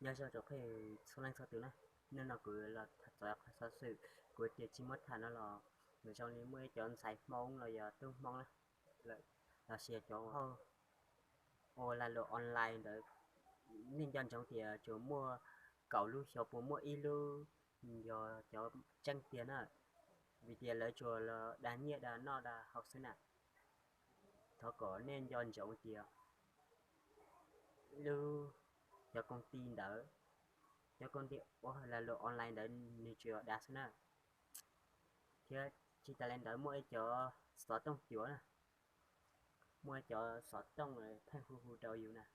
Nyob zoo rau phooj ywg txhua leej txhua tus na, hnub no kuv los tham txog qhov xov xwm kuv tias tsis muab tham no los, nws zoo li muaj ib cov ntxhais Hmoob los yog tub Hmoob na, los sis cov ua lag luam online ntawd, nej nco ntsoov tias tsuas muaj kaum lub xyov puas muaj ib lub yog cov tseeb tiag na, vim tias lawv tsuas los dag nyiaj dag noj dag haus xwb na. Thov kom nej nco ntsoov tias lub, cov koom ti ntawd, cov koom ti ua lag luam online ntawd nws tsuas dag xwb na. Thiab tsis tas li ntawd muaj ib cov xov tooj cuav na, muaj ib cov xov tooj pheej hu hu rau yus na,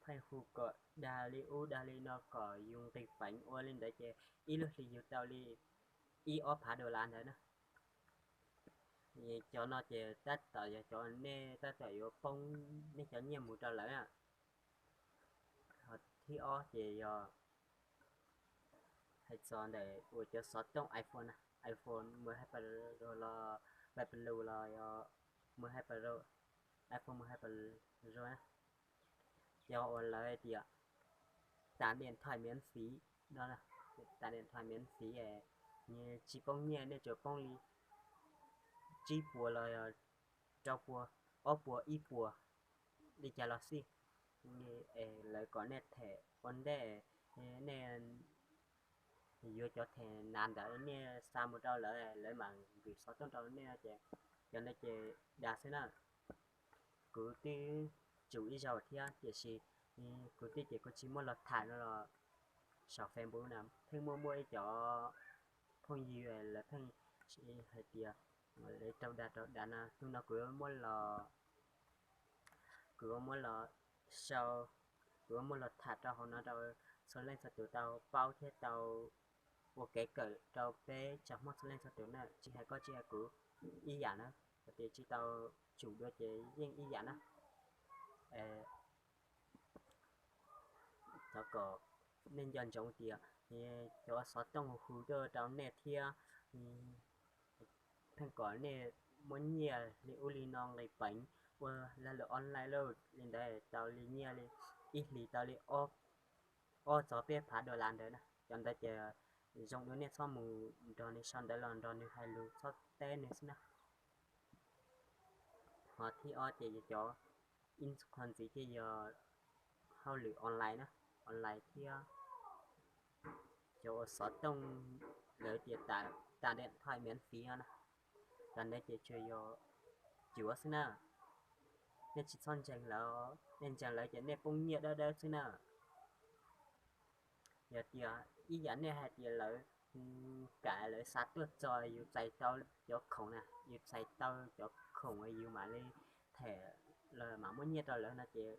pheej hu kom dag li ub dag li no kom yus nqis peev ua li ntawd ces ib lub hlis yus tau li ib ob phav dollar ntawd na. Cov no ces tab tom yog cov nej tab tom yuav poob nej cov nyiaj mus rau lawv na. Thib ob ces yog hais txog ntawm uas cov xov tooj iPhone na, iPhone mười hai Pro los, Pro los yog mười hai Pro, iPhone mười hai Pro na, cov uas lawv tias tải điện thoại miễn phí no, tải điện thoại miễn phí, nws tsis poob nyiaj, nej tsuas poob li tsib puas los yog rau puas, ob puas, ib puas li cas los xij, lawv kom nej them ua ntej, nej yuav cov them nav ntawd nej xa mus rau lawv, lawv mam nkwm xov tooj rau nej no ces cov ntawd ces dag xwb na. Kuv twb tsum ib zaug thiab tiam sis kuv twb ces kuv tsis muab los tham no los saum Facebook na pheej muaj muaj ib cov phooj ywg lawv pheej hais tias lawv raug dag raug dag no, hnub no kuv muab los, kuv muab los sau, kuv muab los tham rau hauv no rau txhua leej txhua tus tau paub thiab tau ua kev kawm rau peb tsoom Hmoob txhua leej txhua tus na, tsis hais koj tsis hais kuv ib yam na, tias tsis tau tsum dua ces yeej ib yam na. Thov kom nej nco ntsoov tias cov xov tooj hu tuaj rau nej thiab pheej kom nej muab nyiaj li ub li no nqis peev ua lag luam online lauj, li ntawd tau li nyiaj li ib hlis tau li ob txog peb phav dollar ntawd na. Cov ntawd ces zoo dua nej txhob mus nrog nws sau ntawv los nrog nws hais lus, txhob teb nws xwb na. Ho thib ob ces yog cov ib qho ntxiv thiaj yog hauj lwm online na, online thiab cov uas xov tooj lawv tias tải điện thoại miễn phí no na, cov ntawd ces tsuas yog cuav xwb na. Nej tsis txhob ntseeg lawv, nej ntseeg lawv ces nej poob nyiaj dawb dawb xwb na. Yog tias ib yam nej hais tias lawv kam lawv xa tuaj txog yus txais tau cov khoom na, yus txais tau cov khoom yus mam li them los mam muab nyiaj rau lawv no ces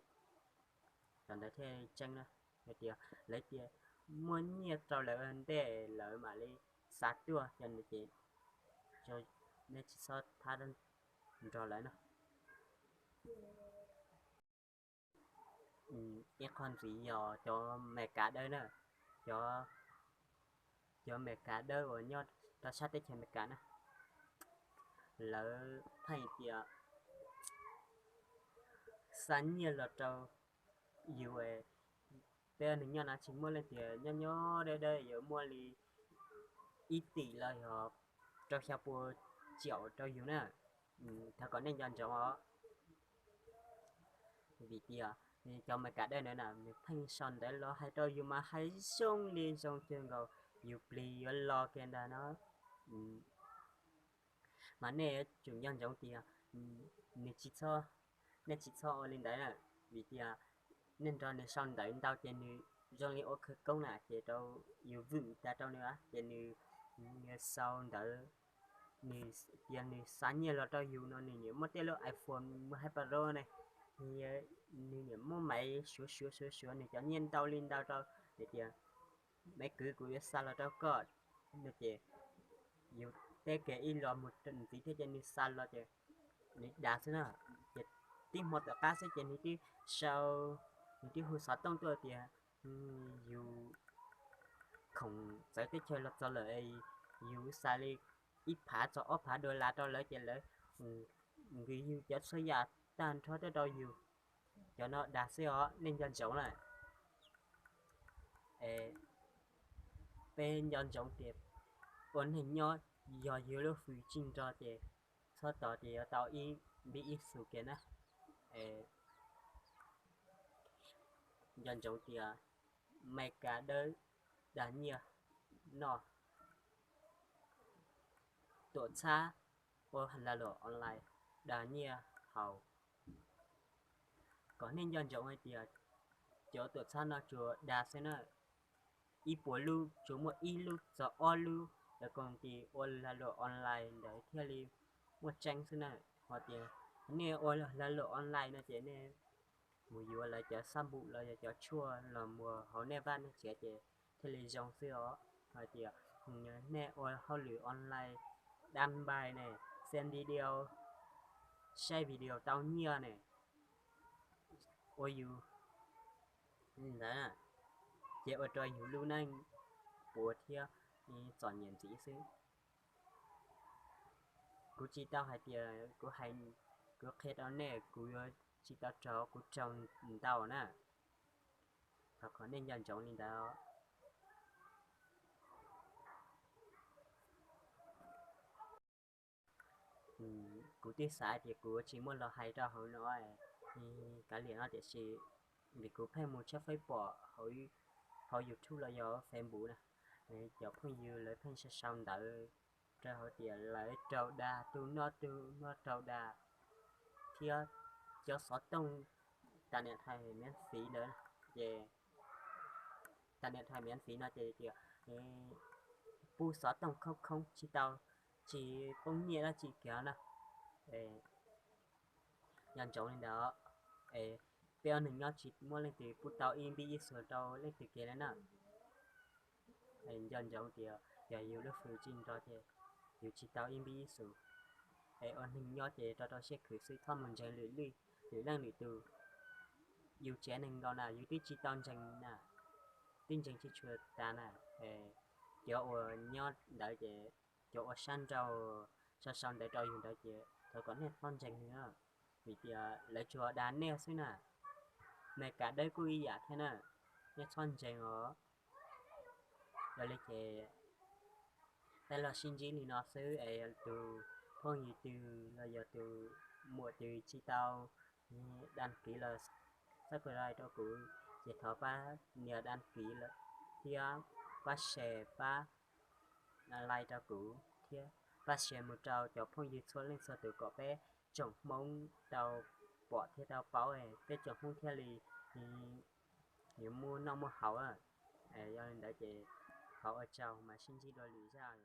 cov ntawd thiaj tseeb na. Hais tias lawv tias muab nyiaj rau lawv ntej lawv mam li xa tuaj, cov ntawd ces nej tsis txhob thab nrog lawv na. Ib qho ntxiv yog cov Amelikas dawb na, cov, cov Amelikas dawb uas nyob rau sab teb chaws Amelikas na, lawv pheej tias xa nyiaj los rau yus, peb nws nyob na tsis muaj leej twg nyob nyob dawb dawb yuav muaj li ib tim los yog rau xya pua caum rau yus na. Thov kom nej nco ntsoov os, vim tias cov Amelikas dawb ntawd na nws pheej sau ntawv los hais rau yus mas hais zoo li zoo kawg nkaus, yus plig yuav lo kiag ntag no. Mas nej yuav tsum nco ntsoov tias nws tsis txhob, nej tsis txhob ua li ntawd na, vim tias nej nrog nws sau ntawv ntau ces nws zoo li ua khawv koob na ces rau yus vwm tas rau nws ces nws sau ntawv, nws tias nws xa nyiaj los rau yus no nws niam muaj tej lub iPhone mười hai Pro ne, nws niam muaj maiv suav suav suav suav nws cov nyiaj ntau li ntau rau, nws tias maiv kwv kuv yuav xa los rau koj no ces yus teb kiag ib los mus ntxiv thiab ces nws xa los ces nws dag xwb na. Ces tib hmo tom qab xwb ces nws twb sau, nws twb hu xov tooj tuaj tias yus khoom txawv teb chaws los txog lawm, yus xa li ib phav txog ob phav dollar rau lawv ces lawv nkwm yus cov txhua yam tag nrho tuaj rau yus. Cov no dag xwb os, nej nco ntsoov lawm. Es peb nco ntsoov tias ua neeg nyob yog yus lub hws tsis nrog ces txhob tos tias yuav tau ib npib ib xus kiag na. Es nco ntsoov tias Meskas dawb dag nyiaj noj, tuam txhab ua lag luam online dag nyiaj haus. Kom nej nco ntsoov hais tias cov tuam txhab no tsuas dag xwb na. Ib puas lub tsuas muaj ib lub txog ob lub lawv koom tis ua lag luam online ntawd thiaj li muaj tseeb xwb na. Ho tias nej ua lag luam online no ces nej mus yuav lawv cov xab npum los yog cov tshuaj los muag hauv nej vaj nej tsev ces thiaj li zoo xwb os. Hais tias nej ua hauj lwm online, đăng bài ne, xem video, saib video tau nyiaj ne, ua yus li ntawd na, ces ua rau yus lub neej puas thiab txom nyem ntxiv xwb. Kuv tsis tau hais tias kuv hais, kuv qhia rau nej kuv yuav tsis tau raug, kuv raug ntau na. Thov kom nej nco ntsoov li ntawd. Kuv twb xav tias kuv tsis muaj lus hais rau hauv no kav liam no tiam sis vim kuv pheej mus tshawb fawb pom hauv YouTube los yog Facebook na, cov phooj ywg lawv pheej sau sau ntawv rau hauv tias lawv raug dag, tus no tus no raug dag, thiab cov xov tooj tas niam thais miễn phí ntawd ces tas niam thais miễn phí no ces tias pub xov tooj khoob khoob tsis tau, tsis poob nyiaj dab tsi kiag na. Nco ntsoov li ntawd, es peb ua neeg nyob tsis muaj leej twg pub tau ib npib ib xus rau leej twg kiag li na. Nco ntsoov tias yog yus lub hws tsis nrog ces yus tsis tau ib npib ib xus. Es ua neeg nyob ces rau rau siab khwv xwb, txhob mus ntseeg lwm, lwm leej lwm tus. Yus tsev neeg nkaus na yus twb tsis tau ntseeg na, twb ntseeg tsis tshua tas na. Cov uas nyob ntawd ces cov uas sab nraud sau sau ntawv rau yus ntawd ces thov kom nej txhob ntseeg na, vim tias lawv tsuas dag nej xwb na. Meskas dawb kuj ib yam thiab na, nej txhob ntseeg os. Yog li ces peb los sib ntsib li no xwb es yog tus phooj ywg twg los yog tus muam twg tsis tau đăng ký los subscribe rau kuv ces thov pab nias đăng ký thiab pab share pab like rau kuv thiab pab share mus rau cov phooj ywg txhua leej txhua tus kom peb tsoom Hmoob tau pom thiab tau paub, peb tsoom Hmoob thiaj li yuav muaj noj muaj haus. Yog li ntawd ces thov ua tsaug mas sib ntsib dua lwm zaj.